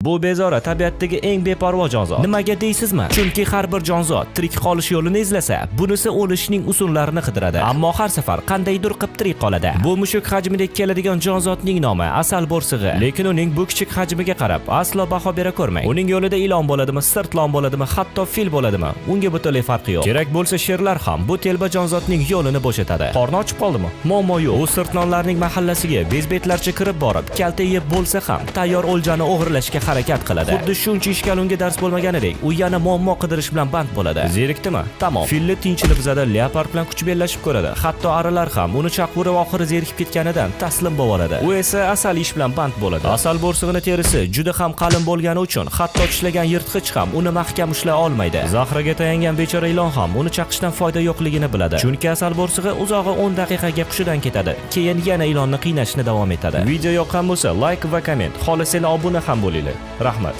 Bu bezora tabiatdagi eng beparvo jonzot. Nimaga deysizmi? Chunki har bir jonzot tirik qolish yo'lini izlasa, bunisi o'lishning usullarini qidiradi. Ammo har safar qandaydir qilib tirik qoladi. Bu mushuk hajmidek keladigan jonzotning nomi asal bo'rsig'i. Lekin uning bu kichik hajmiga qarab aslo baho bera ko'rmang. Uning yo'lida ilon bo'ladimi, sirtlon bo'ladimi, hatto fil bo'ladimi, unga butunlay farqi yo'q. Kerak bo'lsa, sherlar ham bu telba jonzotning yo'lini bo'shatadi. Qorni ochib qoldimi? Muammo yo'q. U sirtlonlarning mahallasiga bezbetlarcha kirib borib, kalta yeb bo'lsa ham tayyor o'ljani o'g'irlashga harakat qiladi. Xuddi shuncha ishkal unga dars bo'lmaganidek, u yana muammo qidirish bilan band bo'ladi. Zeriktimi? Tamom. Filni tinchini buzadi, leopard bilan kuch bellashib ko'radi. Hatto arilar ham uni chaqib oxiri zerikib ketganidan taslim bo'lib oladi. U esa asal ish bilan band bo'ladi. Asal bo'rsig'ini terisi juda ham qalin bo'lgani uchun hatto tishlagan yirtqich ham uni mahkam ushlay olmaydi. Zahriga tayangan bechora ilon ham uni chaqishdan foyda yo'qligini biladi. Chunki asal bo'rsig'i uzog'i 10 daqiqaga hushidan ketadi. Keyin yana ilonni qiynashni davom etadi. Video yoqqan bo'lsa, like va komment, xohlasanglar obuna ham bo'linglar. Rahmat.